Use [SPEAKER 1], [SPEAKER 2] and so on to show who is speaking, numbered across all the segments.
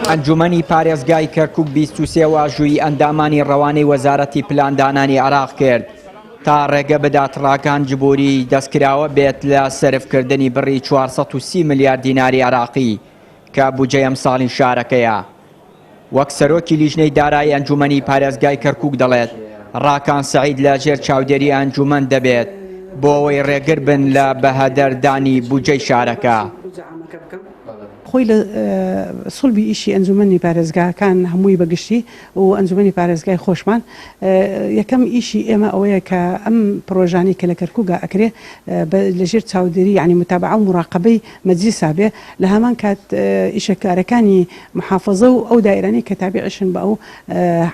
[SPEAKER 1] ئەنجومەنی پارێزگای کەرکوک 23 واژووی ئەندامانی ڕەوانەی وەزارەتی پلاندانانی عێراق کرد تا ڕێگە بدات ڕاکان جبوری دەستکراوە بێت لە سەرفکردنی بڕی 430 ملیار دیناری عێراقی کە بودجەی ئەمساڵی شارەکەیە. وەک سەرۆکی لیژنەی دارایی ئەنجومەنی پارێزگای کەرکوک دەڵێت، ڕاکان سەعید لە ژێر چاودێری ئەنجومەن دەبێت بۆ ئەوەی ڕێگر بن لە بەهەدەردانی بودجەی شارەکە.
[SPEAKER 2] خۆی لە سوڵبی ئیشی ئەنجومەنی پارێزگاکان هەمووی بە گشتی و ئەنجومەنی پارێزگای خۆشمان یەکەم ئیشی ئێمە ئەوەیە کە ئەم پڕۆژانەی کە لە کەرکوکا ئەکرێ لە ژێر چاودێری یانی متابعە و موراقەبەی مەجلیسا بێ لە هەمان کات ئیشەکارەکانی محافەزە و ئەو دایرانەی کە تابیعیشن بە ئەو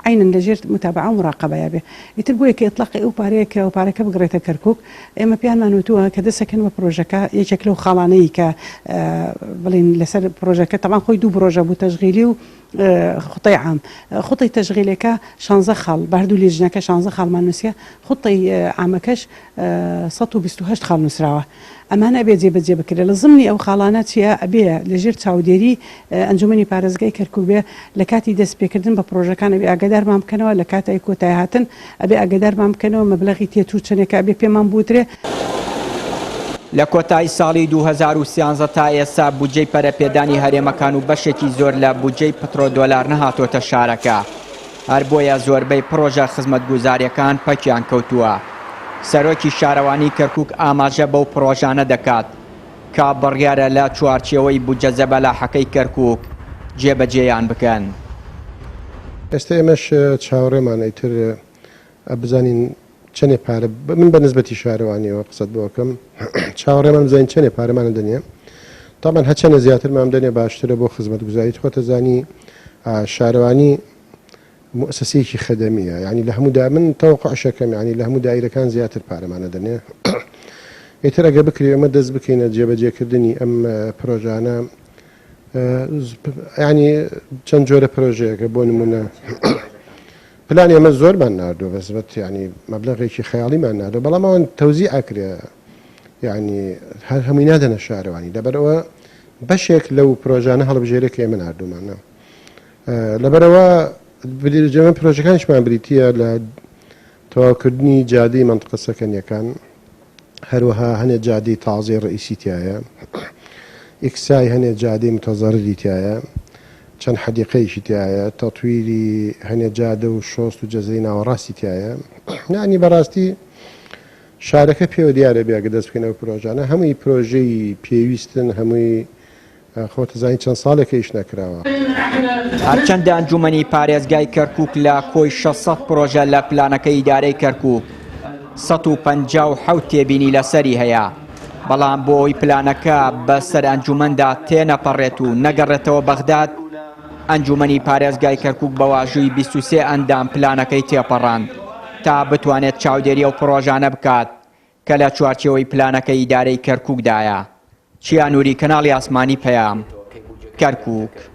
[SPEAKER 2] عەینەن لە ژێر متابعە و موراقەبەیا بێ ئیتر بۆیە کە ئیتلاقی ئەو پارەیە کراوە پارەکە بگڕێتە کەرکوک ئێمە پێیانمان وتووە کە دەسەکەن بە پرۆژەکە یەکێک لەو خاڵانەی کە بڵین لەسەر پرۆژەکە تەبعەن خۆی دوو پرۆژە بوو تەشغیلی و خوتەی عام خوتەی تەشغیلەکە شانزە خاڵ بە هەردوو لیژنەکە شانزە خاڵمان نووسیە خوتەی عامەکەش 128 خاڵ نووسراوە ئەمانە ئەبێ جێبەجێ بکرێت لە زمنی ئەو خاڵانە چیە ئەبێ لە ژێر چاودێری ئەنجومەنی پارێزگای کەرکوک بێ لە کاتی دەست پێکردن بە پرۆژەکان ئەبێ ئاگادارمان بکەنەوە لە کاتای کۆتای هاتن ئەبێ ئاگادارمان بکەنەوە مەبلەغی تێچوو چەنێکە ئەبێ پێمان بوترێ.
[SPEAKER 1] لە کۆتایی ساڵی 2013 تا ئێستا بودجەی پەرەپێدانی هەرێمەکان و بەشێکی زۆر لە بودجەی پترۆدۆلار نەهاتۆتە شارەکە، هەر بۆیە زۆربەی پڕۆژە خزمەتگوزارییەکان پەکیان کەوتووە. سەرۆکی شارەوانی کەرکوک ئاماژە بەو پڕۆژانە دەکات کە بڕیارە لە چوارچێوەی بودجە زەبەلاحەکەی کەرکوک جێبەجێیان بکەن.
[SPEAKER 3] ئێستا ئێمەش چاوەڕێمانە ئیتر بزانین چەنێ پارە من بە نسبەتی شارەوانیەوە قسەت بۆ ئەکەم چاوەڕێمان بزانین چەنێ پارەمان دەنێ تامان هەچەنە زیاترمان دەنێ باشترە بۆ خزمەتگوزاری خۆتە زانی شارەوانی موئەسەسەیەکی خەدەمیە یانی لە هەموو دا من تەوەقوعشەکەم یانی لە هەموو دایرەکان زیاتر پارەمانە دەنێ ئیتر ئەگە بکرێ ئێمە دەست بکەینە جێبەجێکردنی ئەم پرۆژانە ینی چەند جۆرە پرۆژەیەکە بۆ نمونە پلان ئێمە زۆرمان ناردووە بەسبەت ینی مەبلغێکی خەیاڵیمان ناردووە بەڵام ئەوان تەوزی ئاکرێ یعنی هەر هەمووی نادەنە شارەوانی لەبەرەوە بەشێک لەو پرۆژانە هەڵبژێرێک کە ئێمە ناردومانە لەبەرئەوە جەمە پرۆژەکانیشمان بریتییە لە تەواوکردنی جادەی مەنتقە سەکەنیەکان، هەروەها هەنێ جادەی تازەی ڕئیسی تیایە، ئیکسای هەنێ جادەی متەزەڕری تیایە، چەند حەدیقەیەکی تیایە، تەتویری هەنێ جادە و شۆست و جەزرەی ناوەڕاستی تیایە. یانی بەڕاستی شارەکە پێوە دیارە بێ ئەگەر دەست بکەین ئەو پرۆژانە هەمووی پرۆژەی پێویستن، هەمووی خۆت ئەزانی چەند ساڵێکە ئیش نەکراوە.
[SPEAKER 1] هەرچەندە ئەنجومەنی پارێزگای کەرکوک لە کۆی 600 پرۆژە لە پلانەکەی ئیدارەی کەرکوک 157 تێبینی لەسەری هەیە، بەڵام بۆ ئەوەی پلانەکە بەسەر ئەنجومەندا تێنەپەڕێت و نەگەڕێتەوە بەغداد، ئەنجومەنی پارێزگای کەرکوک بە واژووی 23 ئەندام پلانەکەی تێپەڕاند تا بتوانێت چاودێری ئەو پڕۆژانە بکات کە لە چوارچێوەی پلانەکەی ئیدارەی کەرکوکدایە. چیا نوری کەناڵی ئاسمانی پەیام، کەرکوک.